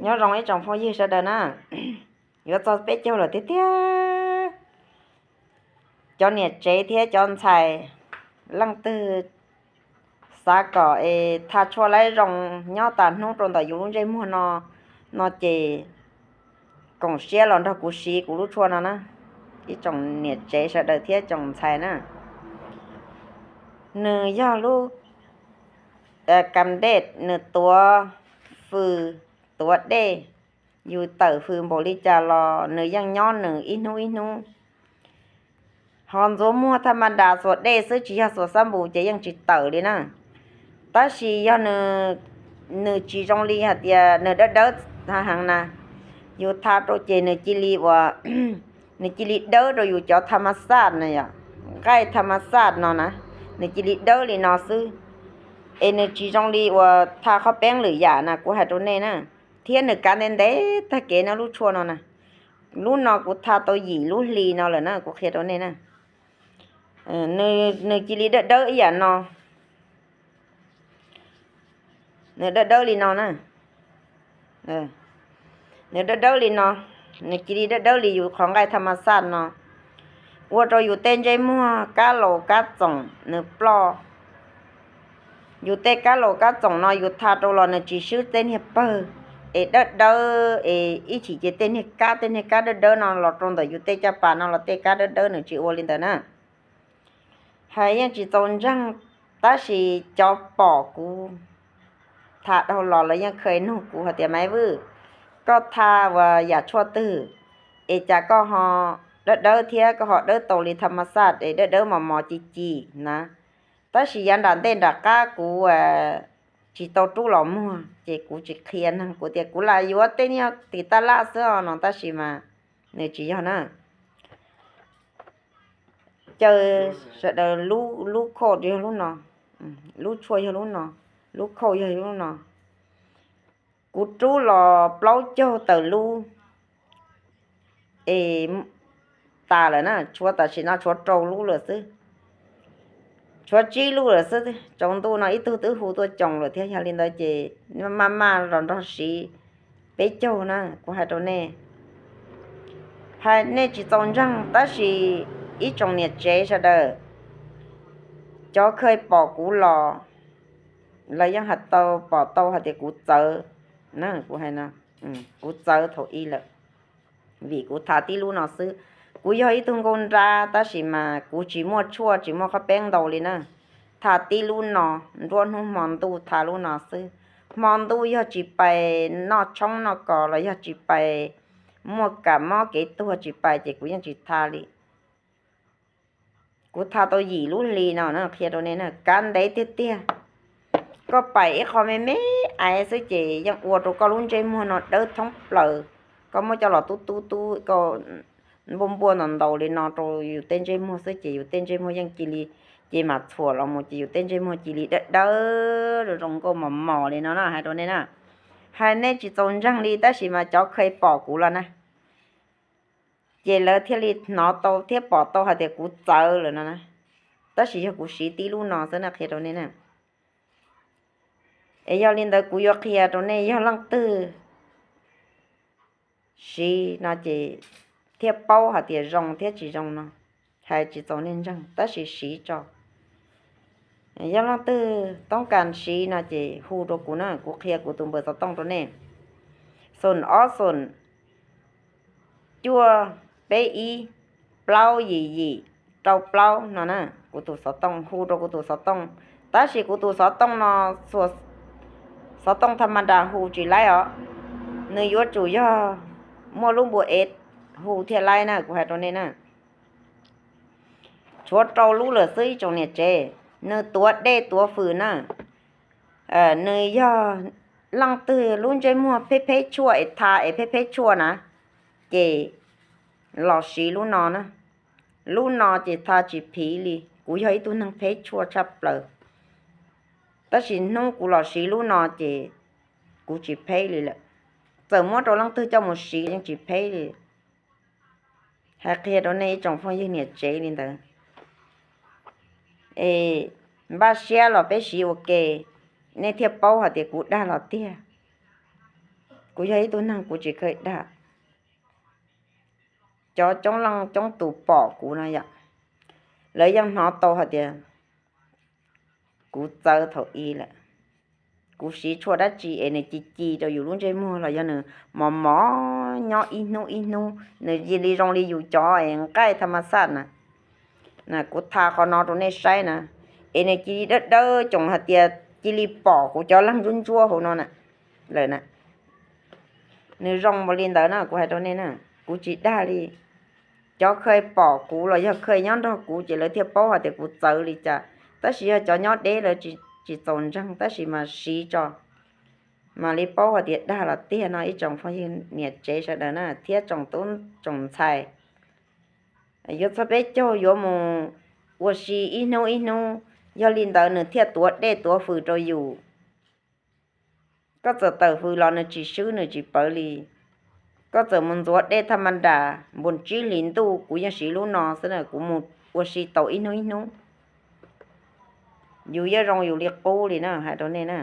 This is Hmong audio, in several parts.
Nyob zoo ib tsoom phooj ywg sawv daws na, yuav txog peb caug lawm tiag tiag. Cov niam tsev thiab cov ntxhais leej twg xav kom es tha tshuaj laib zoo nyob tas hnub rau ntawm yus lub ntsej muag no, no ces koom siab los nrog kuv siv kuv lub tshuaj no na, ib tsoom niam tsev sawv daws thiab tsoom ntxhais na. Nws yog lub kam dej, nws tuav fws, tuav dej, yus tawm fws npaum li cas los nws yeej nyob nws ib hnub ib hnub. Ho ntxuav muag thaj ma das xuas dej xwb tsis yog xuas xab npus ces yeej tsis tawm li na. Tab sis yog nws tsis zoo li hais tias nws dawb dawb heev na, yus tha rau ces nws cia li ua, nws cia li dawb rau yus cov thaj ma xaj na yom, nqaij thaj ma xaj no na, nws cia li dawb li no xwb. Es nws tsis zoo li uas tha qhov peeb lwm yam na, kuv hais rau nej na. Thiab nws kav ntev ntev tag kev na lub tshuaj no na. Lub no kuv tha tau yim lub hli no lawm na, kuv qhia rau nej na. Nws cia li dawb dawb ib yam no. Nws dawb dawb li no na. Nws dawb dawb li no, nws cia li dawb dawb li yus qhov nqaij thaj ma xaj no, ua rau yus tej ntsej muag kab laus kab txoom nws ploj. Yus tej kab laus kab txoom no yus tha rau los nws tsis swb tej niag pawg es dawb dawb es ib chim ces tej niag kab tej niag kab dawb dawb no los rau ntawm yus tej caj pas no los tej kab dawb dawb nws tsis ua li ntawd na. Hais yeej tsis txaus ntseeg, tab sis cov pom kuv tha dhau los lawv yeej kha nug kuv hais tias Maiv Vwj, koj tha uas yam tshuaj twg es cas koj ho dawb dawb thiab koj ho dawb tau li thaj ma xaj es dawb dawb mos mos ci ci na. Tab sis yav nram ntej nram qab kuv tsis tau rub los muag ces kuv tsis qhia neeg, kuv tias kuv lam yuav tej niag tim taj laj xwb os no, tab sis mas nws tsis yog na. Caw sawv daws, lub khauj yog lub no, lub tshuaj yog lub no, lub khauj yog lub no. Kuv rub los plaub caug tawm lub es tas lawm na, tshuav tam sim no tshuav rau lub lawm xwb. Tshuav tsib lub lawm xwb, tsaus ntuj no ib tug twb hu tuaj coos lawm thiab. Yog li ntawd ces maj maj los nrog siv peb caug na, kuv hais rau nej. Hais nej tsis txaus ntseeg, tab sis ib tsoom niam tsev sawv daws, cov kha pom kuv los lawv yeej hais tau, pom tau hais tias kuv txawv na, kuv hais no, kuv txawv thaum ub lawm, vim kuv tha tib lub no xwb. Kuv yog ib tug nkauj nrab tab sis mas kuv tsis muaj tshuaj tsis muaj qhov peeb ntau li na. Tha tib lub no, nruab hnub hmo ntuj tha lub no xwb. Hmo ntuj yog tsis pais noj tshoob noj kos los yog tsis pais muaj kam mob kev tuag tsis pais ces kuv yeej tsis tha li. Kuv tha tau yim lub hli no na, qhia rau nej na, kav ntev tiag tiag. Koj pais ib qho me me aiv xwb ces yeej ua rau koj lub ntsej muag no dawb thoob plaws. Koj muab coj los tub tub tub, koj npuaj npuaj ntaus ntaus li no rau yus tej ntsej muag xwb ces yus tej ntsej muag yeej cia li, ces mam txhuam los mus ces yus tej ntsej muag cia li dawb dawb zoo zoo nkauj mos mos li no na, hais rau nej na. Hais nej tsis txaus ntseeg li tab sis mas cov kha pom kuv los na, ces lawv thiaj li hnov tau thiab pom tau hais tias kuv txawv lawm no na. Tab sis yog kuv siv tib lub no xwb na, qhia rau nej na. Es yog li ntawd kuv yuav qhia rau nej, yog leej twg siv no ces thiaj paub hais tias zoo thiab tsis zoo no. Hais tsis txaus nej ntseeg tab sis siv tso. Yog leej twg toob kas siv no ces hu rau kuv na, kuv qhia kuv tus npawb xov tooj rau nej. Xoom ob xoom cuaj peb ib plaub yim yim rau plaub no na, kuv tus xov tooj, hu rau kuv tus xov tooj. Tab sis kuv tus xov tooj no, xov tooj thaj ma das hu tsis laib os, nws yuav tsum yog muaj lub npua ev hu thiaj laib na, kuv hais rau nej na. Tshuav rau lub lawm xwb ib tsoom niam tsev, nws tuav dej tuav fws na. Nws yog leej twg lub ntsej muag pheb pheb tshuaj es tha es pheb pheb tshuaj na, ces los siv lub no na. Lub no ces tha tsis phiv li, kuv yog ib tug neeg pheb tshuaj tshaj plaws. Tab sis hnub kuv los siv lub no ces kuv tsis pheb li lawm. Txawm muab rau leej twg coj mus siv yeej tsis pheb li. Hais qhia rau nej ib tsoom phooj ywg niam tsev li ntawd, es npaj siab los peb siv ua ke, nej thiaj paub hais tias kuv dag los tiag. Kuv yog ib tug neeg kuv tsis kheev dag. Cov coob leej coob tus pom kuv no yom, lawv yeej hnov tau hais tias kuv txawv thaum ub lawm. Kuv siv tshuaj dab tsi es nws ci ci rau yus lub ntsej muag los yog nws mos mos nyob ib hnub ib hnub, nws cia li zoo li yus cov es nqaij tha ma xaj na. Kuv tha qhov no rau nej saib na, es nws cia li dawb dawb tsoom hais tias cia li pom kuv cov leeg ntsuab ntsuab hauv no na lawm na. Nws zoo npaum li ntawd na, kuv hais rau nej na, kuv tsis dag li. Cov kheev pom kuv los yog kheev nyob nrog kuv ces lawv thiaj paub hais tias kuv txawv li cas, tab sis yog cov nyob deb lawv tsis txaus ntseeg tab sis mas siv tso mam li paub hais tias dag los tiag no ib tsoom phooj ywg niam tsev sawv daws na thiab tsoom tub tsoom ntxhais. Yuav txog peb caug yuav mus ua si ib hnub ib hnub, yog li ntawd nws thiaj tuav dej tuav fws rau yus. Koj txawm tawm fws los nws tsis swb nws tsis pawv li. Koj txawm mus ntxuav dej thaj ma nras npuas tsib hlis ntuj kuv yeej siv lub no xwb na, kuv mus ua si tau ib hnub ib hnub. Yus yeej zoo yus li qub li na, hais rau nej na.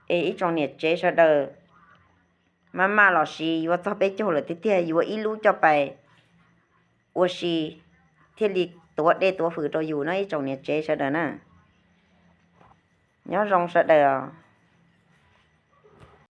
Es ib tsoom niam tsev sawv daws, maj maj los siv, yuav txog peb caug lawm tiag tiag yuav ib lub coj pais ua si thiaj li tuav dej tuav fws rau yus no ib tsoom niam tsev sawv daws na. Nyob zoo sawv daws.